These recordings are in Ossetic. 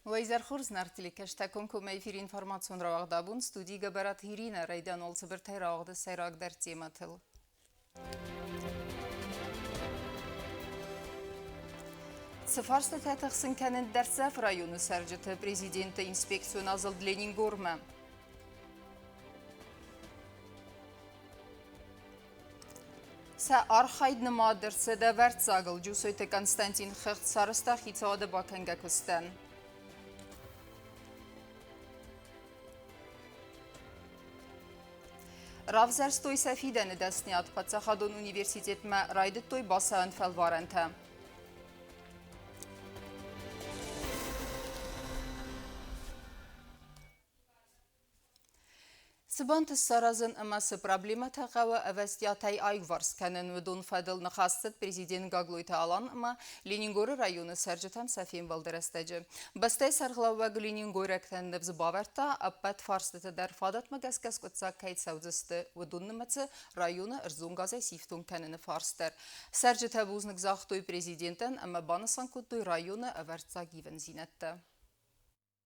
Уӕ хорз нарт телекӕстӕ комкоммӕ эфиры информацион рауагъд абон студийы Гӕбӕраты Иринӕ райдиан цыбыртӕй рауагъды сӕйрагдӕр темӕтыл. Цы фарстатӕ тыхсын кӕнынц Дӕрддзӕф районы цӕрджыты президенты инспекцион азылд Ленингормӕ? Сӕ архайд нымад ӕрцыд ӕвӕрццагыл Джусойты Константин хыгъд сарӕзта хицауады бакӕнгӕ куыстӕн. Равзӕрстой сӕ фидӕны дӕсниад паддзахадон университетмӕ райдыдтой бацӕуӕн фӕлварӕнтӕ. Цы бантыст саразын ӕмӕ цы проблемӕтӕ хъӕуы ӕвӕстиатӕй аиуварс кӕнын, уыдон фӕдыл ныхас цыд президент Гаглойты Алан ӕмӕ Ленингоры районы цӕрджытӕн сӕ фембӕлды рӕстӕджы. Бӕстӕйы сӕргълӕууӕг ленингойрӕгтӕн ныфс бавӕрдта, ӕппӕт фарстыты дӕр фадатмӕ гӕсгӕ скъуыддзаг кӕй цӕудзысты, уыдон нымӕцы районы ӕрдзон газӕй сифтонг кӕныны фарст дӕр. Цӕрджытӕ бузныг загътой президентӕн ӕмӕ банысан кодтой районы ӕвӕрццаг ивындзинӕдтӕ.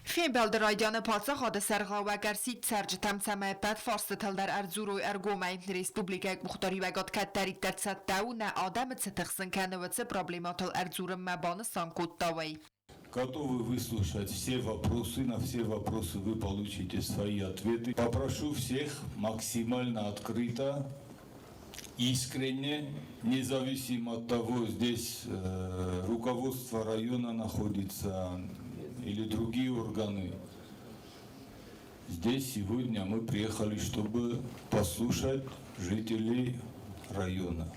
Фембӕлды райдианы паддзахады сӕргълӕууӕг ӕрсидт цӕрджытӕм, цӕмӕй ӕппӕт фарстытыл дӕр ӕрдзурой ӕргомӕй. Республикӕйы къухдариуӕгад кӕддӕриддӕр цӕттӕ у нӕ адӕмы цы тыхсын кӕны, уыцы проблемӕтыл ӕрдзурынмӕ, банысан кодта уый. Готовы выслушать все вопросы, на все вопросы вы получите свои ответы. Попрошу всех максимально открыто, искренне, независимо от того, здесь руководство района находится или другие органы. Здесь сегодня мы приехали, чтобы послушать жителей района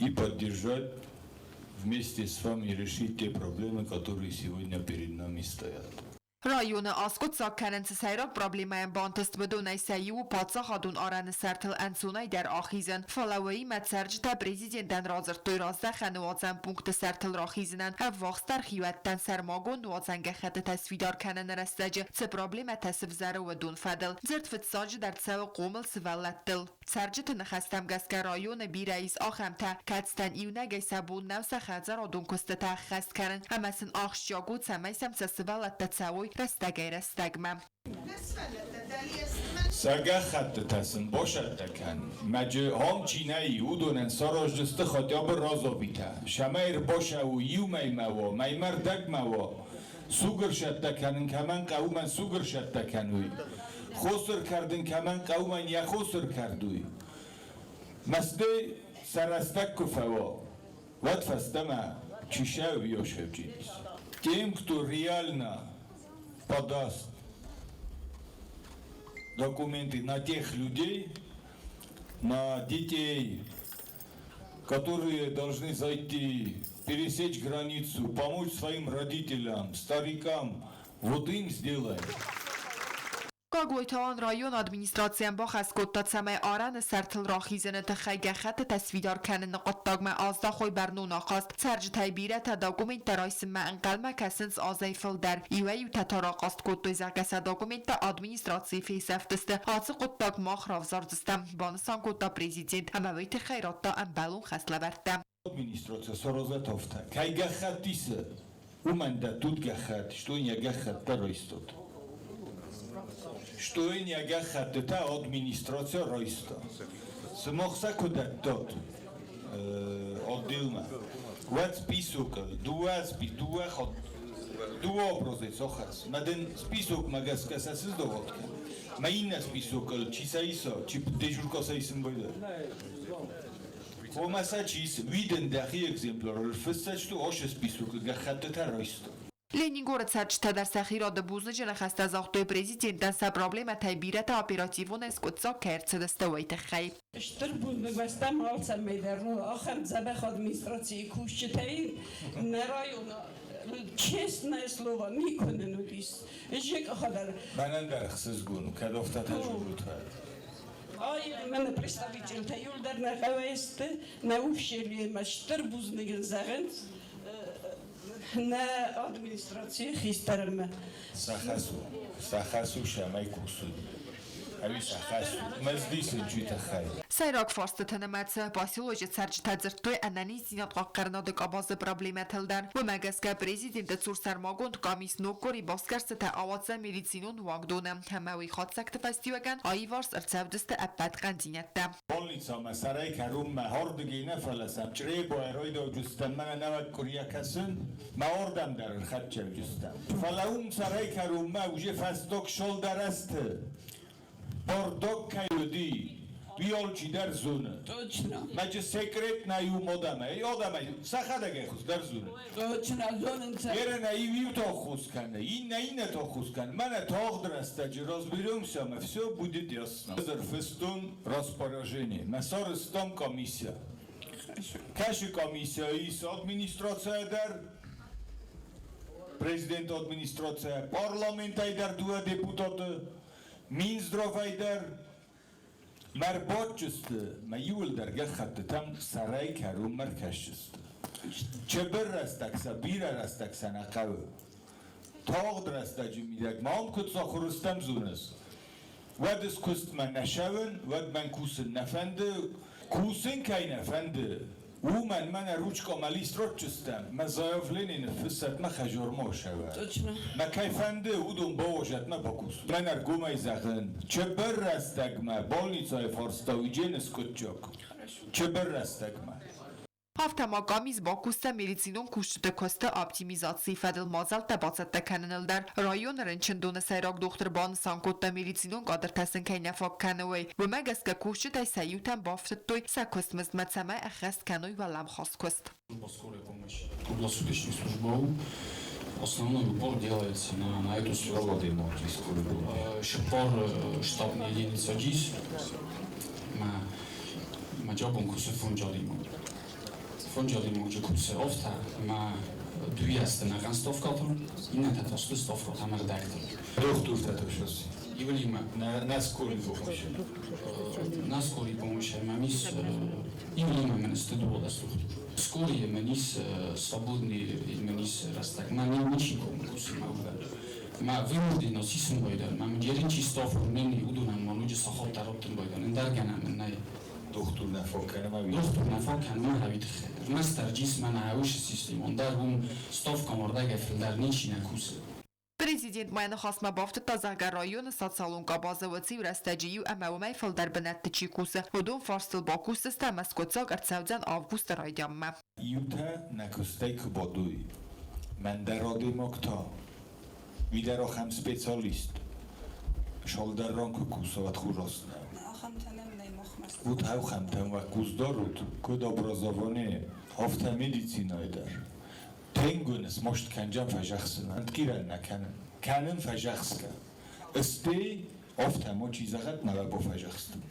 и поддержать вместе с вами решить те проблемы, которые сегодня перед нами стоят. Районы аскъуыддзаг кӕнын цы сӕйраг проблемӕйӕн бантыст, уыдонӕй сӕ иу у паддзахадон арӕны сӕртыл ӕнцонӕй дӕр ахизын. Фӕлӕ уыимӕ цӕрджытӕ президентӕн радзырдтой раздӕхӕны уадзӕн пункты сӕртыл рахизынӕн ӕввахсдӕр хиуӕттӕн сӕрмагонд уадзӕн гӕххӕттытӕ сфидар кӕныны рӕстӕджы цы проблемӕтӕ сывзӕры, уыдон фӕдыл. Дзырд фыццаджыдӕр цӕуы хъомыл сывӕллӕттыл. Цӕрджыты ныхӕстӕм гӕсгӕ районы бирӕ ис ахӕмтӕ, кӕцытӕн иунӕгӕй сӕ бон нӕу сӕ хӕдзарадон куыстытӕ ӕххӕст кӕнын ӕмӕ сын ахсджиаг у, цӕмӕй сӕм сӕ сывӕллӕттӕ цӕуой рӕстӕгӕй-рӕстӕгмӕ. Сӕ гӕххӕттытӕ сын басӕттӕ кӕн. Мӕджы ам чи нӕй, уыдонӕн сараздзысты хотя бы разовитӕ. Сӕмӕй ӕрбацӕуы иу мӕймӕ уа, мӕймӕ рдӕгмӕ уа. Сугырсӕттӕ кӕнын кӕмӕн хъӕуы, мӕн сугырсӕттӕ кӕнуй. Хосыр кӕрдын кӕмӕн хъӕуы, мӕн йӕ хосыр кӕрдуй. Мӕстӕй сӕ рӕстӕг ку фӕуа, уӕд фӕстӕмӕ чи сӕв Йосеф Тем, кто реально подаст документы на тех людей, на детей, которые должны зайти, пересечь границу, помочь своим родителям, старикам, вот им сделаем. Гаглойты Алан районы администрацийӕн бахӕс кодта, цӕмӕй арӕны сӕртыл рахизыны тыххӕй гӕххӕттытӕ сфидар кӕныны хъуыддагмӕ аздахой бӕрнон ахаст. Цӕрджытӕй бирӕтӕ документтӕ райсынмӕ ӕнхъӕлмӕ кӕсынц азӕй фылдӕр. Иуӕй-иутӕ та рахъаст кодтой, зӕгъгӕ, сӕ документтӕ администрацийы фесӕфтысты. Ацы хъуыддаг мах равзардзыстӕм, банысан кодта президент ӕмӕ уый тыххӕй радта ӕмбӕлон хӕслӕвӕрдтӕ. Администрация саразӕт афтӕ, кӕй гӕххӕтт исы, уымӕн дӕттут гӕххӕтт, что йын йӕ гӕххӕтт дӕр райстат. Что йын йӕ гӕххӕттытӕ администрация райста. Сымах сӕ куы дӕттат отделмӕ, уӕд списокыл дыууӕ, дыууӕ хатт дыууӕ образец ахӕсс. Мӕ дын списокмӕ гӕсгӕ сӕ сыздават кӕн. Мӕ иннӕ списокыл чи сӕ иса, чи дежурка сӕ исын байдайа. Ома сӕ чи исы, уый дын дӕхи экземплярыл фыссӕджты ошы списокы гӕххӕттытӕ райста. Ленингоры цӕрджытӕ дӕр сӕхи рады бузныджы ныхӕстӕ загътой президентӕн сӕ проблемӕтӕй бирӕтӕ оперативонӕй скъуыддзаг кӕй ӕрцыдысты, уый тыххӕй. Стыр бузныг бӕстӕм алцӕмӕй дӕр ахӕм дзӕбӕх администрацийы кусджытӕй нӕ районы честное слово никуы нын уыдис. Зекъхӕдӕр. Мӕнӕн дӕр ӕхсызгон у, кӕд афтӕтӕ зонут, уӕд. Ай, мӕнӕ представительтӕ иуылдӕр нӕ хъӕуӕй сты, нӕ ущельемӕ стыр бузныг ын зӕгъынц нӕ администрацийы хистӕрмӕ. Сӕ хӕс у, сӕ хӕс у, цӕмӕй кусой. Ӕви сӕ хӕс у, мӕздисын чи тыххӕй. Сӕйраг фарстыты нымӕцы поселочы цӕрджытӕ дзырдтой ӕнӕниздзинад хъахъхъӕнынады къабазы проблемӕтыл дӕр. Уымӕ гӕсгӕ президенты цур сӕрмагонд къамис ног къуыри басгӕрстытӕ ауадздзӕн медицинон уагдоны ӕмӕ уый хатдзӕгты фӕстиуӕгӕн аиварс ӕрцӕудзысты ӕппӕт хъӕндзинӕдтӕ. Больницамӕ сӕрӕй кӕронмӕ ардыгӕй нӕ, фӕлӕ сӕм Чъребайы райдауджыстӕм мӕнӕ нӕуӕг къуырийӕ кӕсын, мӕ ардӕм дӕр ӕрхӕццӕуджыстӕм. Фӕлӕ уым сӕрӕй кӕронмӕ уже фӕстаг шолдарӕсты бардак кӕй уыди, уый алчидӕр зоны. Точно. Мӕджы секрет нӕй уым адӕмӕй, адӕмӕй сӕхӕдӕг ӕй хуыздӕр зоны. Точно, зонынц. Ерын ӕй иу тоххус кӕны, иннӕ иннӕ тоххус кӕны. Мӕнӕ тагъд рӕстӕджы разберемся ӕмӕ все будет ясно. Ӕз ӕрфыстон распоряжение. Мӕ сарӕзтам комиссия. Кӕсы комиссия ис администрацийӕ дӕр, президент администрацийӕ, парламентӕй дӕр дыууӕ депутаты, Минздравӕй дӕр. Мӕ рбадджысты, мӕ иуылдӕр гӕххӕттытӕм сӕрӕй кӕронмӕ ркӕсджысты. Чыбыр рӕстӕг сӕ, бирӕ рӕстӕг сӕ нӕ хъӕуы. Тагъд рӕстӕджы мидӕг ма ам куыд сахуыр стӕм, зоныс? Уӕд ӕз куыстмӕ нӕ цӕуын, уӕд мӕн кусын нӕ фӕнды. Кусын кӕй нӕ фӕнды, уымӕн мӕнӕ ручкӕ мӕ листротчыстӕм, мӕ заявлени ныффыссӕд мӕ хӕдзармӕ сӕвӕр. Точно. Мӕ кӕй фӕнды, уыдон бауазӕд мӕ бакусут. Мӕн ӕргомӕй зӕгъын, чыбыр рӕстӕгмӕ больницӕйы фарста уыджены скъуыдджаг. Чыбыр рӕстӕгмӕ. Афтӕ ма къамис бакуста медицинон кусджыты куысты оптимизацийы фӕдыл мадзӕлттӕ бацӕттӕ кӕныныл дӕр. Районы рынчындоны сӕйраг дохтыр банысан кодта, медицинон кадртӕ сын кӕй нӕ фаг кӕны, уый. Уымӕ гӕсгӕ кусджытӕй сӕ иутӕн бафтыдтой сӕ куыстмыздмӕ, цӕмӕй ӕххӕст кӕной уӕлӕмхас куыст. Скорая помощь круглосуточных служба Основной упор делается на эту сферу. Шипор штатная единица ДЖИС, ма ҷобон кусе фунҷодимо. Фунҷодимо ҷи кусе офта, ма дуясте наган ставкатор, инната тосты ставкат амардактор. Дохтур татошос. Ивлима. На скорой помощи. На скорой помощи, ма мис ивлима мен стыдуола слухтур. Скорые менис свободный менис растак. Ма не ничего кусе ма уга. Ма вынужден сисун бойдан. Ма мджеринчи ставкур мени удунан мануджи сахот тароптын бойдан. Эндаргана мен най. Дохтур нафак кӕны Дохтур нафак кӕны ма хавит хе. Мастер джис ма науш систем. Ондар бум ставка мордага филдар ничи на кусе. Президент ма йӕ ныхасмӕ бафтыдта, зӕгъгӕ, районы социалон къабазы уыцы иу рӕстӕджы иу ӕмӕ уымӕй фылдӕр бынӕтты чи кусы, уыдон фарстыл бакусдзысты ӕмӕ скъуыддзаг ӕрцӕудзӕн августы райдианмӕ. Иутӕ нӕ куыстӕй куы бадой, мӕн дӕр адӕймаг та, уый дӕр ахӕм специалист, шалдӕр ран куы куса, уӕд хураст нӕу. Ахӕмтӕ нӕм нӕй махмӕ. Уыд ахӕмтӕм уӕ хъусдарут, куыд образование, афтӕ медицинӕйы дӕр. Тенгуын смаст кӕнджан фӕзӕхсын, ӕнтъирӕн нӕ кӕнын. Кӕнын фӕзӕхсгӕ. Ыстӕй афтӕ ма чи зӕгъӕд, нӕ бафӕзӕхстын.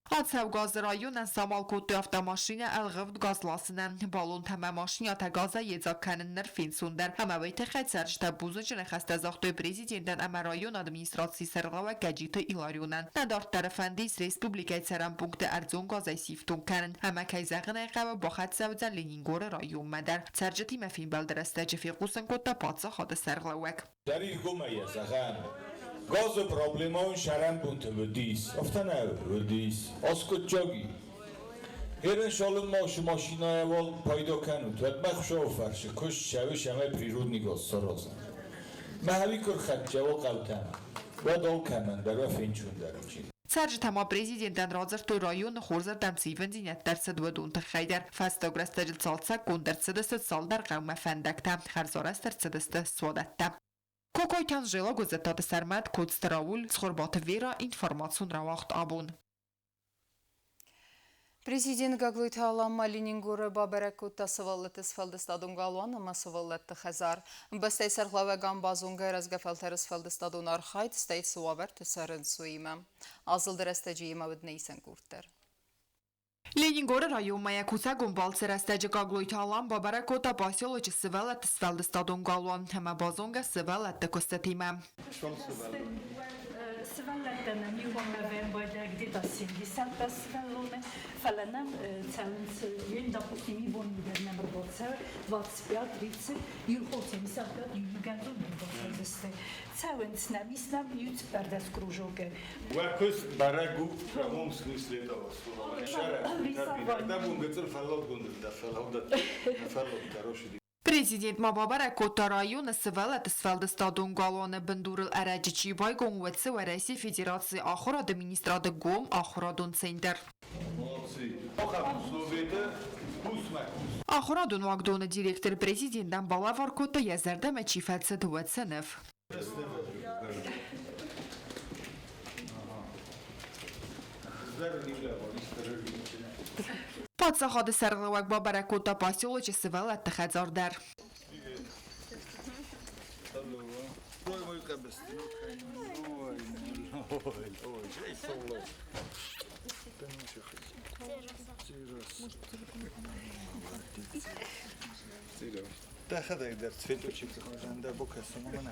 Ацӕугӕ азы районӕн самал кодтой автомашинӕ ӕлгъывд газ ласынӕн. Баллонтӕ ӕмӕ машинӕтӕ газӕй йедзаг кӕнын ныр фенцондӕр. Ӕмӕ уый тыххӕй цӕрджытӕ бузныджы ныхӕстӕ загътой президентӕн ӕмӕ районы администрацийы сӕргълӕууӕг Гӕджиты Иларионӕн. Нӕ дарддӕры фӕнд ис республикӕйы цӕрӕн пункты ӕрдзон газӕй сифтонг кӕнын. Ӕмӕ, кӕй зӕгъын ӕй хъӕуы, бахӕццӕ уыдзӕн Ленингоры районмӕ дӕр. Цӕрджытимӕ фембӕлды рӕстӕджы фехъусын кодта паддзахады сӕргълӕууӕг. Дӕриргомӕй йӕ зӕгъӕм, газы проблемӕ уын сӕрӕнбонты уыдис, афтӕ нӕ уыдис, аскъуыддзаг и. Ерын цалынмӕ уыцы машинӕйӕ уал пайда кӕнут, уӕдмӕ Хуыцауы фӕрцы куыст цӕуы, цӕмӕй природный газ саразӕм. Мӕ хӕуи куы рхӕццӕ уа хъӕутӕм, уӕд алкӕмӕн дӕр уӕ фенцондӕр уыдзӕн. Цӕрджытӕ ма президентӕн радзырдтой районы хорзӕрдӕм цы ивындзинӕдтӕ ӕрцыд, уыдон тыххӕй дӕр. Фӕстаг рӕстӕджы цалцӕггонд ӕрцыдысты цалдӕр хъӕумӕ фӕндӕгтӕ, хӕрзарӕзт ӕрцыдысты суадӕттӕ. Кокойты Анжела, Гуыззӕттаты Сӕрмӕт, Коцты Рауль, Цхуырбаты Вера, информацион рауагъд абон. Президент Гаглойты Алан ма Ленингоры бабӕрӕг кодта сывӕллӕтты сфӕлдыстадон галуан ӕмӕ сывӕллӕтты хӕдзар. Бӕстӕйы сӕргълӕууӕгӕн базонгӕ рӕзгӕ фӕлтӕры сфӕлдыстадон архайд, стӕй цы уавӕрты цӕрынц, уыимӕ. Азылды рӕстӕджы йемӕ уыд нӕ исӕн къорд дӕр. Ленингоры районмӕ йӕ кусӕгон балцы рӕстӕджы Гаглойты Алан бабӕрӕг кодта поселочы сывӕллӕтты сфӕлдыстадон галуан ӕмӕ базонгӕ сывӕллӕтты куыстытимӕ. Сывӕллӕттӕ нӕм иу лӕвӕрбайдӕ где-то 75 сывӕллоны, фӕлӕ нӕм цӕуынц, допустим, ибон дӕр нӕм ӕрбацӕуы 25-30, иу 75 иугӕндзон ӕрбацӕудзысты. Цӕуынц нӕм, ис нӕм иу цыппӕрдӕс кружокы. Уӕ куыст бӕрӕг у в прямом смысле этого слова. Президент ма бабӕрӕг кодта районы сывӕллӕтты сфӕлдыстадон галуаны бындурыл ӕрӕджы чи байгом, уыцы Уӕрӕсейы Федерацийы Ахуырады министрады гом ахуырадон центр. Ахуырадон уагдоны директор президентӕн балӕвар кодта, йӕ зӕрдӕмӕ чи фӕцыд, уыцы ныв. Паддзахады сӕргълӕууӕг бабӕрӕг кодта поселочы сывӕллӕтты хӕдзар дӕр. Дӕхӕдӕг дӕр цветочек хуызӕн дӕ бакӕсын, уымӕн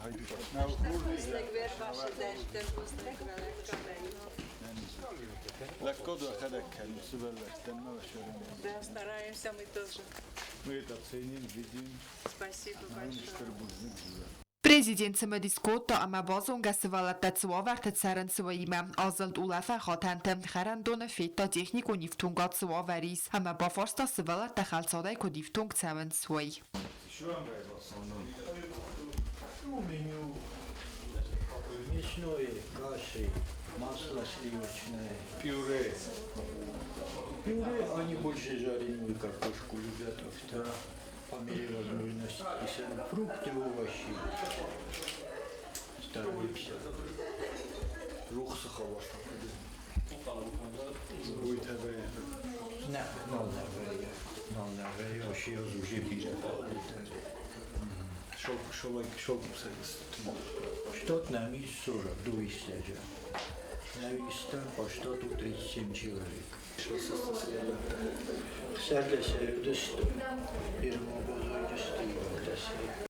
Легко дӕхӕдӕг кӕнын сывӕллӕттӕн ма Да, стараемся мы тоже. Мы это ценим, видим. Спасибо большое. Стыр бузныг. Президент цымыдис кодта ӕмӕ базонгӕ сывӕллӕттӕ цы уавӕрты цӕрынц, уыимӕ. Азылд улӕфӕн хатӕнты, хӕрӕндоны федта техникон ифтонгад цы уавӕр ис ӕмӕ бафарста сывӕллӕттӕ хӕлцадӕй куыд ифтонг цӕуынц, уый. Ну, меню мясное, каши, масло сливочное. Пюре. Пюре, они больше жареную картошку любят, овта, по мере возможности. Фрукты, овощи. Стараемся. Рухсы хабар. Ne, нал нӕ вӕййы. Нал нӕ вӕййы, ащи аз уже бирӕ. Штат нӕм ис 42 лӕджы. Нӕ по штату 37 человек. 16 21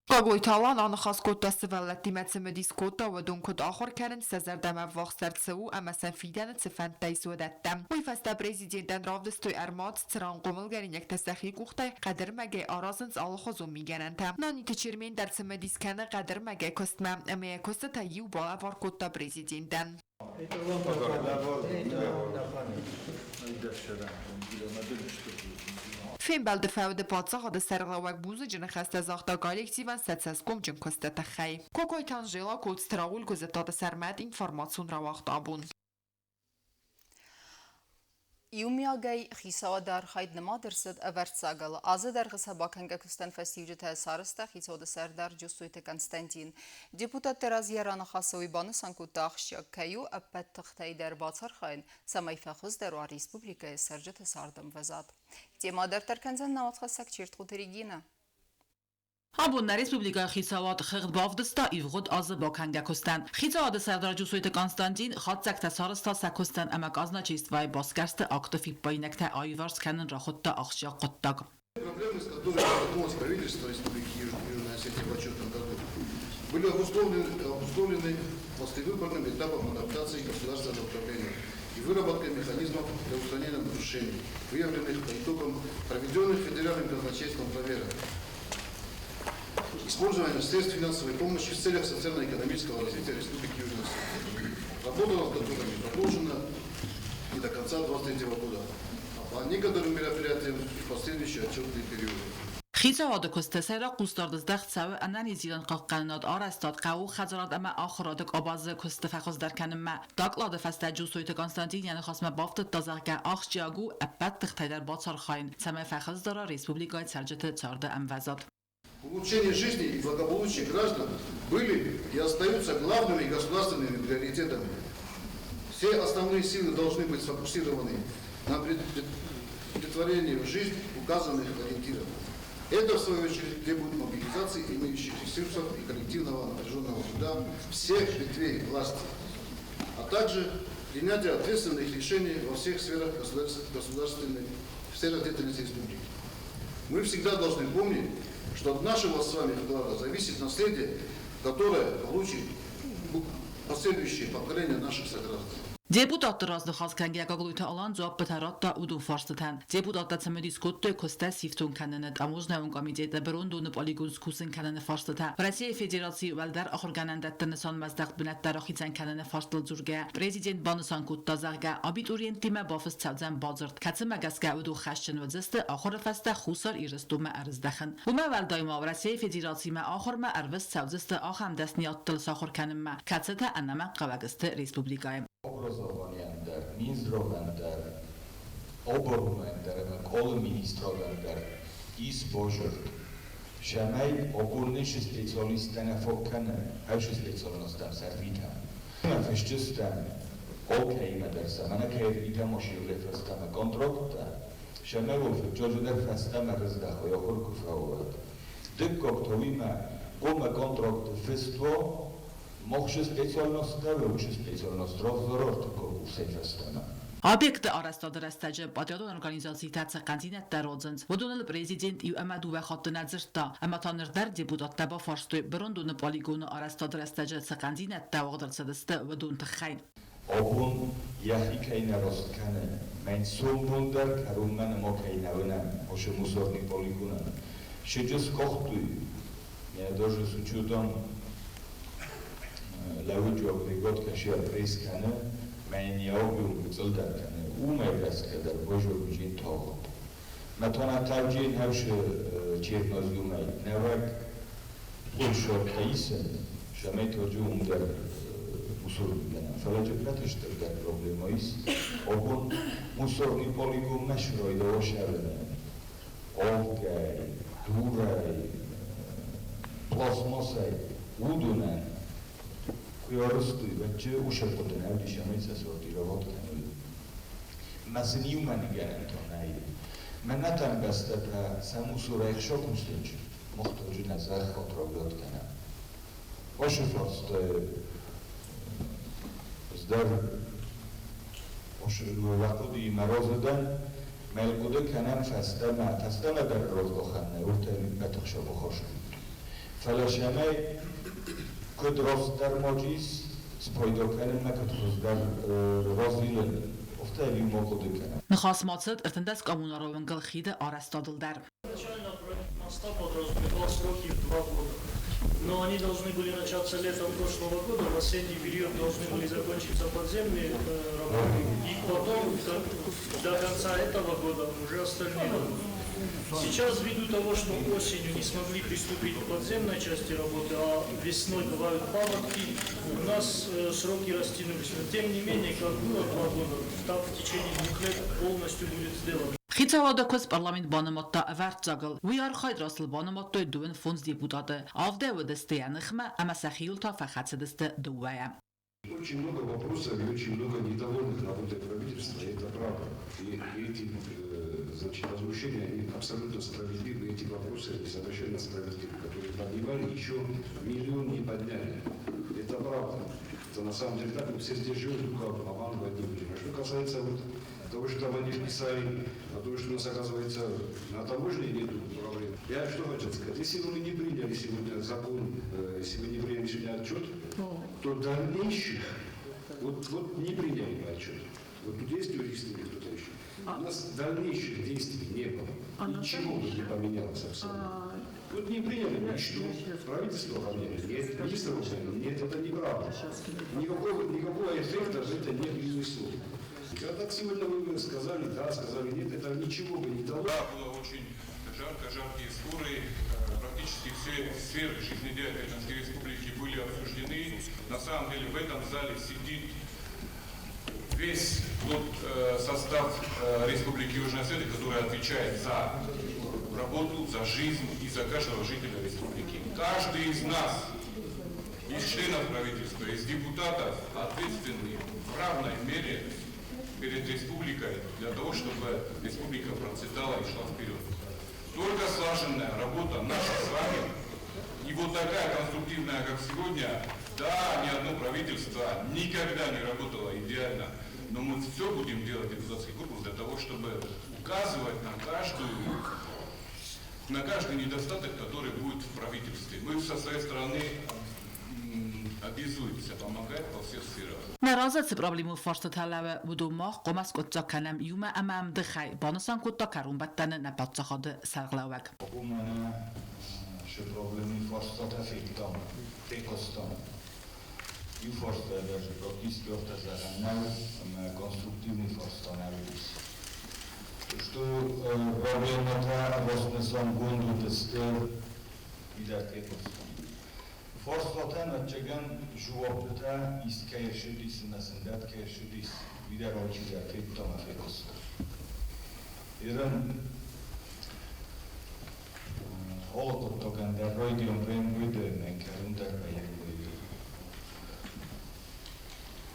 Гаглойты Алан аныхас кодта сывӕллӕттимӕ, цымыдис кодта, уыдон куыд ахуыр кӕнынц, сӕ зӕрдӕмӕ ӕввахсдӕр цы у ӕмӕ сӕм фидӕны цы фӕндтӕ ис, уыдӕттӕ. Уый фӕстӕ президентӕн равдыстой ӕрмадз, цыран хъомылгӕнинӕгтӕ сӕхи къухтӕй хъӕдырмӕгӕй аразынц алыхуызон мигӕнӕнтӕ. Наниты Чермен дӕр цымыдис кӕны хъӕдырмӕгӕй куыстмӕ ӕмӕ йӕ куыстытӕ иу балӕвар кодта президентӕн. Это вам на память. Это вам на память. Фембӕлды фӕуды паддзахады сӕргълӕууӕг бузныджы ныхӕстӕ загъта коллективӕн сӕ цӕсгомджын куысты тыххӕй. Кокойты Анжела, Коцты Рауль, Гуызыттаты Сӕрмӕт, информацион рауагъд «Абон». Иумиагӕй хицауады архайд нымад ӕрцыд ӕвӕрццагыл. Азы дӕргъы сӕ бакӕнгӕ куыстӕн фӕстиуджытӕ сарӕзта хицауады сӕрдар Джусойты Константин. Депутатты раз йӕ раныхасы уый банысан кодта, ахсджиаг кӕй у ӕппӕт тыхтӕй дӕр бацархайын, цӕмӕй фӕхуыздӕр уа республикӕйы цӕрджыты цардӕмвӕзад. Темӕ дарддӕр кӕндзӕн нӕ уацхӕссӕг Чертхъуты Регина. Абон нӕ республикӕйы хицауад хыгъд бавдыста ивгъуыд азы бакӕнгӕ куыстӕн. Хицауады сӕрдар Джусойты Константин хатдзӕгтӕ сарӕзта сӕ куыстӕн ӕмӕ казначействойы басгӕрсты акты фиппаинӕгтӕ аиуварс кӕнын рахуыдта ахсджиаг хъуыддаг. Проблемы, с которыми столкнулось правительство Республики Южная Осетия в отчетном году, были обусловлены послевыборным этапом адаптации государственного управления и выработкой механизмов для устранения нарушений, выявленных по итогам проведенных федеральным казначейством проверок. Использование средств финансовой помощи в целях социально-экономического развития Республики Южная Осетия. Работа над которыми продолжена и до конца 2023 года, а по некоторым мероприятиям и в последующие отчетные периоды. Хицауады куысты сӕйраг хъусдард здӕхт цӕуы ӕнӕниздзинад хъахъхъӕнынад, арӕзтад, хъӕууон хӕдзарад ӕмӕ ахуырады къабазы куысты фӕхуыздӕр кӕнынмӕ. Доклады фӕстӕ Джусойты Константин йӕ ныхасмӕ бафтыдта, зӕгъгӕ, ахсджиаг у ӕппӕт тыхтӕй дӕр бацархайын, цӕмӕй фӕхуыздӕр уа республикӕйы цӕрджыты царды ӕмвӕзад. Улучшение жизни и благополучие граждан были и остаются главными государственными приоритетами. Все основные силы должны быть сфокусированы на претворении в жизнь указанных ориентиров. Это, в свою очередь, требует мобилизации имеющих ресурсов и коллективного напряженного труда всех ветвей власти, а также принятия ответственных решений во всех сферах государственной, в сферах деятельности республики. Мы всегда должны помнить, что от нашего с вами вклада зависит наследие, которое получит последующие поколения наших сограждан. Депутатты раз ныхас кӕнгӕйӕ Гаглойты Алан дзуаппытӕ радта уыдон фарстытӕн. Депутаттӕ цымыдис кодтой куыстӕ сифтонг кӕныны, таможнӕйон комитеты бырондоны полигон скусын кӕныны фарстытӕ, Российы Федерацийы уӕлдӕр ахуыргӕнӕндӕтты нысанмӕздӕхт бынӕттӕ рахицӕн кӕныны фарстыл дзургӕйӕ, президент банысан кодта, зӕгъгӕ, абитуриенттимӕ бафыст цӕудзӕн бадзырд, кӕцымӕ гӕсгӕ уыдон хӕсджын уыдзысты ахуыры фӕстӕ Хуссар Ирыстонмӕ ӕрыздӕхын. Уымӕ уӕлдай ма Уӕрӕсейы Федерацимӕ ахуырмӕ ӕрвыст цӕудзысты ахӕм дӕсныйадтыл сахуыр кӕнынмӕ, кӕцытӕ ӕнӕмӕнгхъӕуӕг сты республикӕйы. Образованийӕн дӕр, Минздровӕн дӕр, оборонӕн дӕр ӕмӕ къолы министрадӕн дӕр ис базырд, цӕмӕй абон специалисттӕ нӕ фаг кӕны, хӕсы специальностӕм сӕрвитӕм. Ӕмӕ фысджыстӕм алкӕимӕ дӕр сӕ мӕнӕ кӕй ӕрвитӕм машинӕйы фӕстӕмӕ контракттӕ, цӕмӕй уал фыццаджыдӕр фӕстӕмӕ рыздӕхой ахуыр куы фӕуӕд. Дыккаг та уимӕ хъуамӕ контракты фыст уа, махшы специальносттӕ, уышы специальност равзарӕртыккаг курсӕй фӕстӕмӕ. Объекты арӕзтады рӕстӕджы подрядон организацитӕ цы хъӕндзинӕдтӕ родзынц, уыдоныл президент иу ӕмӕ дыууӕ хатты нӕ дзырдта, ӕмӕ та ныр дӕр депутаттӕ бафарстой, бырондоны полигоны арӕзтады рӕстӕджы цы хъӕндзинӕдтӕ уагъд ӕрцыдысты, уыдон тыххӕй. Абон йӕхи кӕй нӕ раст кӕны, мӕн сомбон дӕр кӕронмӕ нӕма кӕй нӕ уынӕм, ашы мусорный полигонӕн. Сыджы скъахтой, я даже с учетом лӕуджы агрегат кӕсы пресс кӕны, мӕн йӕ объем гыццылдӕр кӕны, уымӕй гӕсгӕ дӕр базоруджын тагъд. Мӕ та хъауджыйын хӕсы чернозюмӕй нӕуӕг пъолшортӕ исын, цӕмӕй тоджы уым дӕр мусоргӕнӕн. Фӕлӕ ӕппӕты стырдӕр проблема ис, абон мусорный полигонмӕ срайдауа сӕвӕрын. Авгӕй, дурӕй, пластмассӕй, уыдонӕн куы арызтой, уӕд уышы хъуыды нӕ уыдис, ӕмӕ сӕ сортировать кӕной. Мӕ сын иумӕ ныгӕнӕнтӕ нӕй. Мӕнӕ там бӕстӕтӕ сӕ мусорӕй хсакустынч, мах тоджы нӕ зӕхх отравлять кӕнӕм. Ашы фарсты ӕз дӕр вӕхъуыдыимӕ разы дӕн, мӕ хъуыды кӕнӕм фӕстӕмӕ, фӕстӕмӕ дӕр раздахӕн нӕ, уыртӕ ӕппӕты бахас кодтой. Фӕлӕ цӕмӕй куыд растдӕр маджы ис спайда кӕнынмӕ, куыд хуыздӕр разилын, афтӕ иумӕ хъуыды кӕнӕм. Ныхас ма цыд 13 коммунары уынгыл хиды арӕзтадыл дӕр. Изначально проект моста подразумевал сроки в 2 года. Но они должны были начаться летом прошлого года, в осенний период должны были закончиться подземные работы, и потом до конца этого года уже остальные работы. Сейчас, ввиду того, что осенью не смогли приступить к подземной части работы, а весной бывают паводки, у нас сроки растянулись. Но тем не менее, как было 2 года, так в течение 2 лет полностью будет сделано. Хицауады куыст парламент банымадта ӕвӕрццагыл. Уый архайд растыл банымадтой 35 депутаты. Авдӕй уыдысты йӕ ныхмӕ ӕмӕ сӕхиуыл та фӕхӕцыдысты дыууӕйӕ. Очень много вопросов и очень много недовольных работой правительства, и это правда. И эти значит, возмущения, они абсолютно справедливы, эти вопросы, они совершенно справедливы, которые поднимали, еще миллион не подняли. Это правда. Это на самом деле так, мы все здесь живем, только обманывать не будем. А что касается вот того, что там они вписали, а то, что у нас, оказывается, на таможне нету проблем. Я что хотел сказать, если бы мы не приняли сегодня закон, если бы не приняли сегодня отчет, то дальнейших, вот не приняли бы отчет. Вот тут есть юристы или кто-то еще? У нас дальнейших действий не было. Ничего бы не поменялось абсолютно. Вот не приняли бы, и что? Правительство поменяли? Нет. Министр поменяли? Нет, это неправда. Никакого эффекта это не принесло. А так сегодня вы сказали да, сказали нет, это ничего бы не дало. Да, было очень жарко, жаркие споры. Практически все сферы жизнедеятельности республики были обсуждены. На самом деле в этом зале сидит весь тот состав Республики Южная Осетия, который отвечает за работу, за жизнь и за каждого жителя республики. Каждый из нас, из членов правительства, из депутатов, ответственны в равной мере перед республикой для того, чтобы республика процветала и шла вперед. Только слаженная работа наша с вами, и вот такая конструктивная, как сегодня, да, ни одно правительство никогда не работало идеально, но мы все будем делать, депутатский корпус, для того, чтобы указывать на каждый недостаток, который будет в правительстве. Мы со своей стороны Обязуемся помогать во всех сферах. Нӕ разы цы проблемон фарстатӕ лӕууы, уыдон мах хъуамӕ скъуыддзаг кӕнӕм иумӕ ӕмӕ ӕмдыхӕй, банысан кодта кӕронбӕттӕны нӕ паддзахады сӕргълӕууӕг. Уымӕн шы проблеми фарстатӕ федтам, фехъуыстам. Иу фарста дӕр практически афтӕ зӕгъӕн нӕу, ӕмӕ конструктивный фарста нӕ уыдис. Что проблемӕтӕ ӕвастнысангонд уыдысты, уый дӕр фехъуыстам. Фарстатӕн, ӕвӕццӕгӕн, жуаппытӕ ист кӕй ӕрцыдис ӕмӕ сын дӕтт кӕй ӕрцыдис, уый дӕр алчидӕр федта ӕмӕ фехъуыста. Ерын алы хъуыддагӕн дӕр райдиан вӕййы, кӕрон дӕр вӕййы.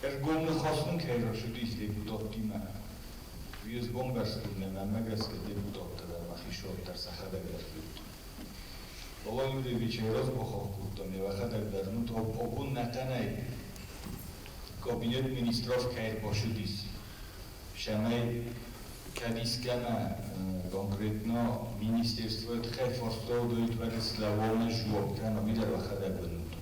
Ӕргом ныхас нын кӕй рацыдис депутаттимӕ, уый ӕз бамбӕрстон, мӕнмӕ гӕсгӕ депутаттӕ дӕр ӕмӕ хицауад дӕр сӕхӕдӕг дӕр федтой. Алан Юрьевич ӕй разбахахх кодта, ме уӕхӕдӕг дӕр ну то абон нӕхъӕнӕй кабинет министров кӕй ӕрбацыдис, цӕмӕй кӕд искӕмӕ конкретно министерствойы тыххӕй фарста уыдаид, уӕд слӕууа жуапп кӕна, уый дӕр уӕхӕдӕг уынут.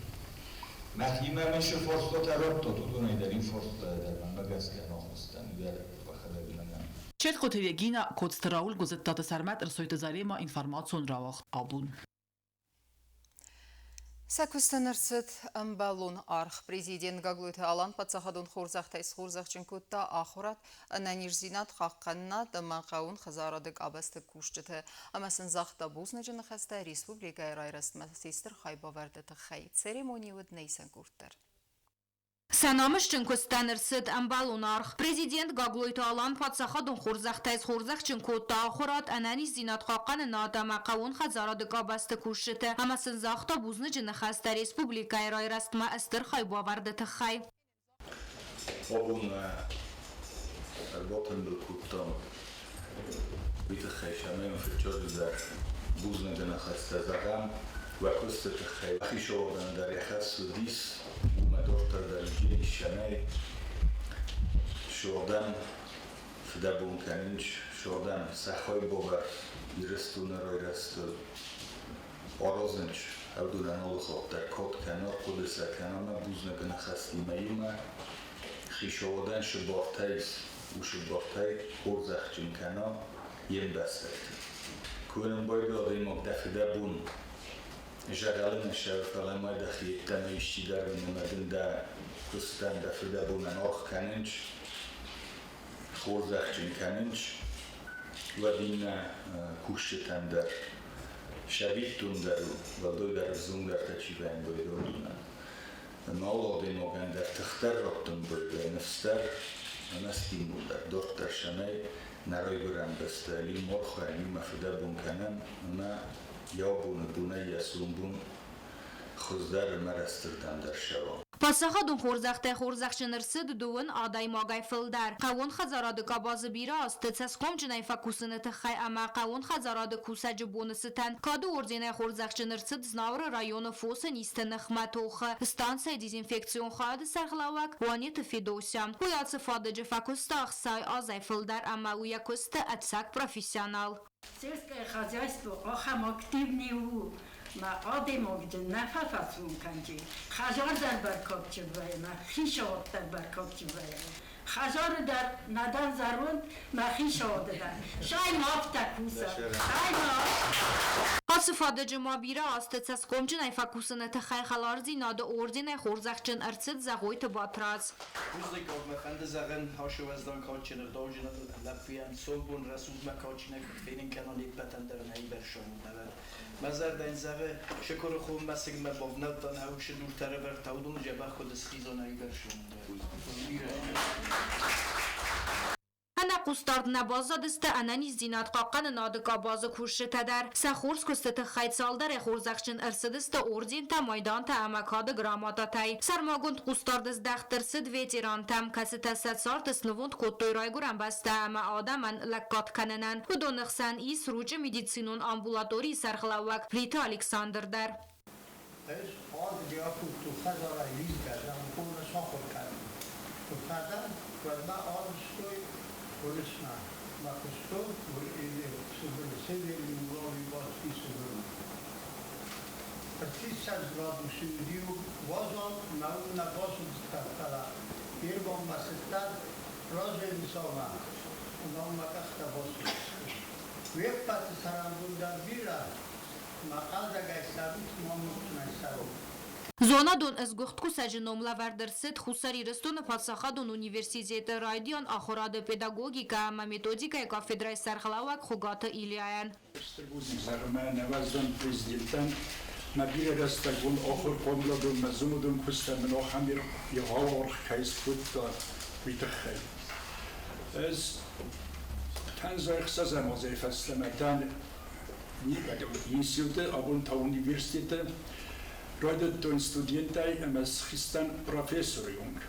Мӕхимӕ мын цы фарстатӕ радтат, уыдонӕй дӕр иу фарста дӕр мӕнмӕ гӕсгӕ нӕ ахуыстӕн, уый дӕр уӕхӕдӕг уынӕм. Четхъоты Регина, Коцты Рауль, Гуызыттаты Сӕрмӕт, Ӕрсойты Зарема, информацион рауагъд абон. Сӕ куыстӕн ӕрцыд ӕмбӕлон аргъ. Президент Гаглойты Алан паддзахадон хорзӕхтӕй схорзӕхджын кодта ахуырад, ӕнӕниздзинад хъахъхъӕнынад ӕмӕ хъӕууон хӕдзарады къабӕзты кусджыты ӕмӕ сын загъта бузныджы ныхӕстӕ республикӕйы райрӕзтмӕ се стыр хайбавӕрды тыххӕй. Церемони уыд нӕ исӕн къорд дӕр. Сӕ намысджын куыстӕн ӕрцыд ӕмбӕлон аргъ. Президент Гаглойты Алан паддзахадон хорзӕхтӕй схорзӕхджын кодта ахуырад, ӕнӕниздзинад хъахъхъӕнынад ӕмӕ хъӕууон хӕдзарады къабӕзты кусджыты ӕмӕ сын загъта бузныджы ныхӕстӕ республикӕйы райрӕзтмӕ стыр хайбавӕрды тыххӕй. Абон ӕрбатымбыл кодтам уый тыххӕй, цӕмӕй уын фыццаджыдӕр бузныджы ныхӕстӕ зӕгъӕм уӕ куысты тыххӕй. Хицауадӕн дӕр йӕ хӕс уыдис, уымӕ дарддӕр дӕр ис, цӕмӕй сыгъдӕн фыдӕбон кӕнынц, сыгъдӕн сӕ хайбавӕрд Ирыстоны райрӕзты аразынц. Уыдонӕн алы хатт дӕр кад кӕна, хъуыды сӕ кӕна ӕмӕ бузныджы ныхӕстимӕ иумӕ хицауадӕн цы бартӕ ис, уыцы бартӕй хорзӕхджын кӕна йе мбӕстӕгты. Куы нын байдайа адӕймаг дӕ фыдӕбон зӕгъӕлы нӕ сӕр, фӕлӕ ма дӕхи йеддӕмӕ исчи дӕр ӕмӕ дын дӕ куыстӕн, дӕ фыдӕбонӕн аргъ кӕнынц, хорзӕхджын кӕнынц, уӕд иннӕ кусджытӕн дӕр сӕвиттон дӕр у, уӕлдайдӕр ӕвзонгдӕртӕ чи вӕййы, уыдонӕн. Алы адӕймагӕн дӕр тыхдӕр раттын байдайы, ныфсдӕр ӕмӕ стимул дӕр. Дарддӕр цӕмӕй нӕ райгуырӕн бӕстӕ лиморхайӕн иумӕ фыдӕбон кӕнӕм ӕмӕ йӕ абоны бонӕй йӕ сомбон хуыздӕр ӕмӕ рӕстырдӕмдӕр цӕуа. Паддзахадон хорзӕхтӕй хорзӕхджын ӕрцыд дыууын адӕймагӕй фылдӕр. Хъӕууон хӕдзарады къабазы бирӕ азты цӕсгомджынӕй фӕкусыны тыххӕй ӕмӕ хъӕууон хӕдзарады кусӕджы боны цытӕн Кады орденӕй хорзӕхджын ӕрцыд Знауыры районы фосы низты ныхмӕ тохы станцӕйы дезинфекцион хайады сӕргълӕууӕг Уанеты Федося. Уый ацы фадыджы фӕкуыста 60 азӕй фылдӕр ӕмӕ у йӕ куысты ӕцӕг профессионал. Сельское хозяйство ахӕм активный у, мӕ адӕймагджын нӕ фӕфӕсмон кӕнджи. Хӕдзар дӕр бӕркадджын вӕййы, мӕ хицауад дӕр бӕркадджын вӕййы. Хӕдзары дӕр нӕ дӕн зӕронд, мӕ хицауады дӕр. Сай ма афтӕ куса, сай ма. Ацы фадыджы ма бирӕ азты цӕсгомджынӕй фӕкусыны тыххӕй хӕлардзинады орденӕй хорзӕхджын ӕрцыд Зӕгъойты Батрадз. Бузныг мӕ фӕнды зӕгъын, ацы уӕздан кадджын ӕгъдауджын лӕппуйӕн сомбон рӕсугъдмӕ кадджынӕй куыд фенын кӕна не ппӕтӕн дӕр нӕ бӕрзонд. Мӕ зӕрдӕ йын зӕгъы, Шыкуры хом мӕсыгмӕ бавнӕлдта нӕ усы дуртӕ ӕрӕвӕрдта, уыдоны дзӕбӕх куыд схизон ӕй бӕрзонд. Ӕнӕхъусдард нӕ баззадысты ӕнӕниздзинад хъахъхъӕнынады къабазы кусджытӕ дӕр. Сӕ хорз куысты тыххӕй цалдӕрӕй хорзӕхджын ӕрцыдысты ордентӕ, майдантӕ ӕмӕ кады грамотатӕй. Сӕрмагонд хъусдард здӕхт ӕрцыд ветерантӕм, кӕцытӕ сӕ цард снывонд кодтой райгуырӕн бӕстӕ ӕмӕ адӕмӕн лӕггад кӕнынӕн. Уыдоны хсӕн ис Ручъы медицинон амбулаторийы сӕргълӕууӕг Плиты Александр дӕр. Ӕз ардыгӕй акодтон хӕдзарӕй лидзгӕ, зӕгъын, хъуамӕ сахуыр кӕнын. Куы фӕдӕн, уӕд мӕ арвыстой Уырысмӕ. Мӕ куыстон Сыбыры, Северный Урал Сыбыры. 30 градусы уыди уазал, мӕ уым нӕ басудзтӕн, фӕлӕ Ирбонмӕ цыдтӕн разӕй Мысалмӕ, ӕмӕ уым мӕ къӕхтӕ басудзысты. Уе ппӕты цӕрӕнбон дӕр бирӕ, мӕ хъӕлдзӕгӕй цӕрут, маммудджынӕй цӕрут. Зонадон ӕсгуыхт кусӕджы ном лӕвӕрд ӕрцыд Хуссар Ирыстоны паддзахадон университеты райдиан ахуырады педагогикӕ ӕмӕ методикӕйы кафедрӕйы сӕргълӕууӕг Хуыгаты Ильяйӕн. Стыр бузныг зӕгъы мӕ нӕуӕздан президентӕн, мӕ бирӕ рӕстӕгон ахуыр хъомыладон мӕ зонадон куыстӕн мын ахӕм егъау аргъ кӕй скодта, уый тыххӕй. Ӕз фӕндзай ӕхсӕзӕм азӕй фӕстӕмӕ дӕн институты, абон та университеты райдыдтон студентӕй ӕмӕ схызтӕн профессоры онг.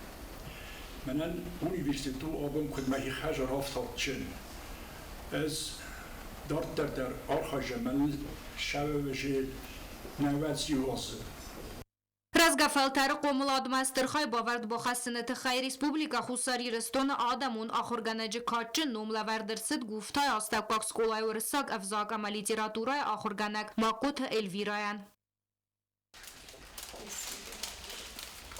Мӕнӕн университет у абон куыд мӕхи хӕзар афтӕ Ӕз дарддӕр дӕр архайзӕн мӕныл сӕвӕрӕзы нӕуӕдз иу азы. Рӕзгӕ фӕлтӕры хъомыладмӕ стыр хайбавӕрд бахӕссыны тыххӕй Республикӕ Хуссар Ирыстоны адӕмон ахуыргӕнӕджы кадджын ном лӕвӕрд ӕрцыд Гуфтайы астӕуккаг скъолайы уырыссаг ӕвзаг ӕмӕ литературӕйы ахуыргӕнӕг Махъоты Эльвирӕйӕн.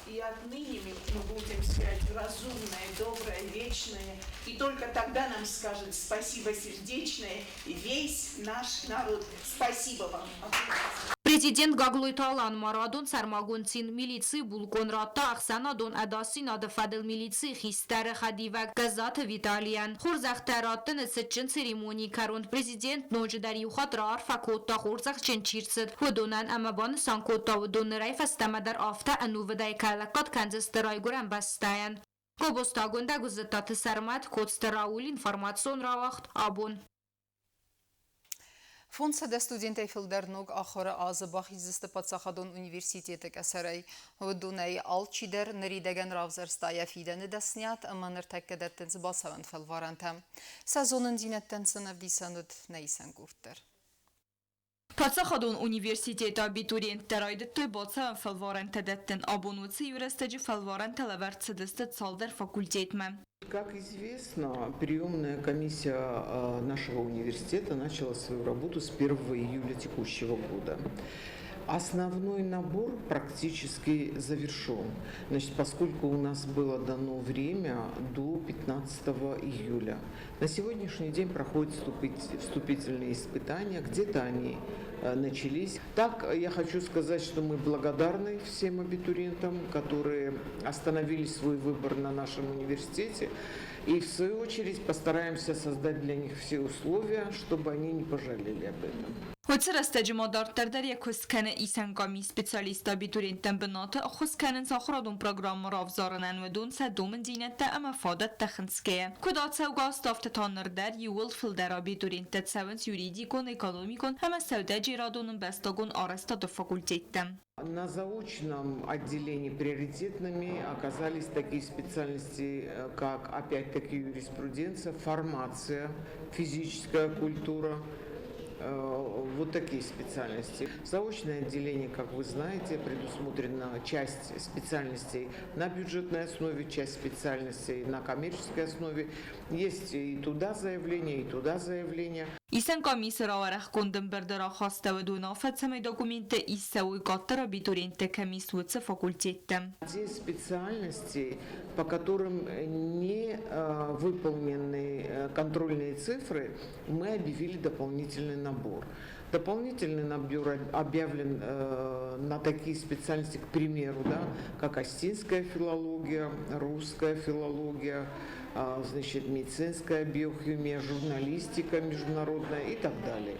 И отныне мы будем сказать разумное, доброе, вечное. И только тогда нам скажет спасибо сердечное весь наш народ. Спасибо вам. Президент Гаглойты Алан ма радон сӕрмагонд цин милицийы булкъон радта ӕхсӕнадон ӕдасдзинады фӕдыл милицийы хистӕры хӕдивӕг Гӕззаты Виталийӕн. Хорзӕхтӕ раттыны цытджын церемонийы кӕрон президент ноджыдӕр иу хатт раарфӕ кодта хорзӕхджын чи рцыд, уыдонӕн ӕмӕ банысан кодта, уыдон нырӕй фӕстӕмӕ дӕр афтӕ ӕнувыдӕй кӕй лӕггад кӕндзысты райгуырӕн бӕстӕйӕн. Гобозты Агуындӕ Гуыззыттаты Сӕрмӕт, Коцты Рауль, информацион рауагъд «Абон». 500 студентӕй фылдӕр ног ахуыры азы бахиздзысты паддзахадон университеты къӕсӕрӕй. Уыдонӕй алчидӕр ныридӕгӕн равзӕрста йӕ фидӕны дӕсниад ӕмӕ ныртӕккӕ дӕттынц бацӕуӕн фӕлварӕнтӕ. Сӕ зонындзинӕдтӕн сын ӕвдисӕн уыд нӕ исӕн къорд дӕр. Паддзахадон университеты абитуриенттӕ райдыдтой бацӕуӕн фӕлварӕнтӕ дӕттын. Абон уыцы иу рӕстӕджы фӕлварӕнтӕ лӕвӕрд цыдысты цалдӕр факультетмӕ. Как известно, приемная комиссия нашего университета начала свою работу с 1 июля текущего года. Основной набор практически завершен. Значит, поскольку у нас было дано время до 15 июля. На сегодняшний день проходят вступительные испытания, где-то они начались. Так, я хочу сказать, что мы благодарны всем абитуриентам, которые остановили свой выбор на нашем университете. И в свою очередь постараемся создать для них все условия, чтобы они не пожалели об этом. Уыцы рӕстӕджы ма дарддӕр дӕр йӕ куыст кӕны исӕн къамис специалист-абитуриенттӕн бынаты ӕххуыс кӕнынц ахуырадон программӕ равзарынӕн, уыдон сӕ домындзинӕдтӕ ӕмӕ фадӕттӕ хынцгӕйӕ. Куыд ацӕугӕ азты, афтӕ та ныр дӕр иууыл фылдӕр абитуриенттӕ цӕуынц юридикон, экономикон ӕмӕ сӕудӕджерадон ӕмбӕстагон арӕзтады факультеттӕм. На заочном отделении приоритетными оказались такие специальности, как опять-таки юриспруденция, фармация, физическая культура, вот такие специальности. Заочное отделение, как вы знаете, предусмотрена часть специальностей на бюджетной основе, часть специальностей на коммерческой основе. Есть и туда заявление, и туда заявление. Исӕн къамисы рауӕрӕхгонд ӕмбырды рахастӕуыд уынаффӕ, цӕмӕй документтӕ иссӕуой къаддӕр абитуриенттӕ кӕм ис, уыцы факультеттӕм. Те специальности, по которым не выполнены контрольные цифры, мы объявили дополнительный набор. Дополнительный набор объявлен на такие специальности, к примеру, да, как осетинская филология, русская филология, значит, медицинская биохимия, журналистика международная и так далее.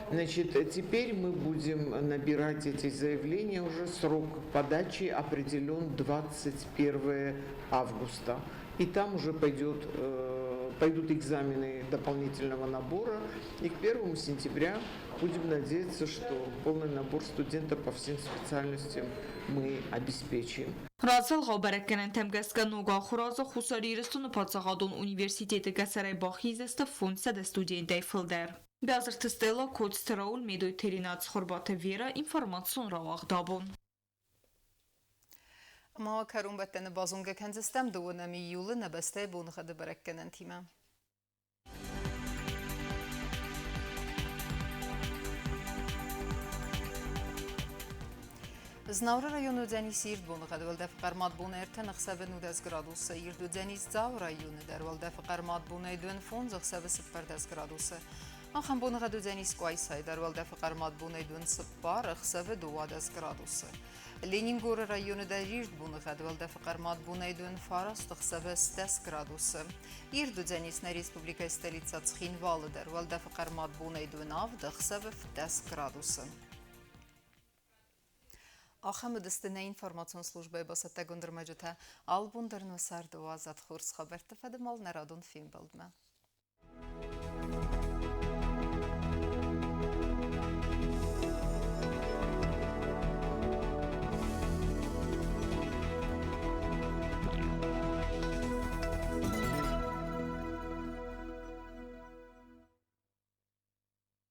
Значит, теперь мы будем набирать эти заявления уже. Срок подачи определен 21 августа. И там уже пойдут экзамены дополнительного набора. И к 1 сентября будем надеяться, что полный набор студентов по всем специальностям мы обеспечим. Развӕлгъау бӕрӕггӕнӕнтӕм гӕсгӕ ног ахуыр азы Хуссар Ирыстоны паддзахадон университеты къӕсӕрӕй бахиздзысты 500 студентӕй фылдӕр. Бязырты Стелла, Коцты Рауль, Медойты Ринат, Цхуырбаты Вера, информацион рауагъд абон. Ма кӕронбӕттӕны базонгӕ кӕндзыстӕм дыууынӕм июлы нӕ бӕстӕйы боныгъӕды бӕрӕггӕнӕнтимӕ. Знауыры районы уыдзӕнис ирд боныгъӕд, уӕлдӕфы хъӕрмад бон 3, ӕхсӕвы 19 градусы. Ирд уыдзӕнис Дзауы районы дӕр, уӕлдӕфы хъӕрмад бонӕй 25, ӕхсӕвы 14 градусы. Ахӕм боныгъӕд уыдзӕнис Къуайсайы дӕр, уӕлдӕфы хъӕрмад бонӕй 24, ӕхсӕвы 12 градусы. Ленингоры районы дӕр ирд боныгъӕд, уӕлдӕфы хъӕрмад бонӕй 29, ӕхсӕвы 10 градусы. Ирд уыдзӕнис нӕ республикӕйы столицӕ Цхинвалы дӕр, уӕлдӕфы хъӕрмад бонӕй 27, ӕхсӕвы 10 градусы. Ахӕм уыдысты нӕ информацион службӕйы бацӕттӕгонд ӕрмӕджытӕ. Алыбон дӕр нӕ царды уадзӕд хорз хабӕртты фӕдыл нӕ радон фембӕлдмӕ.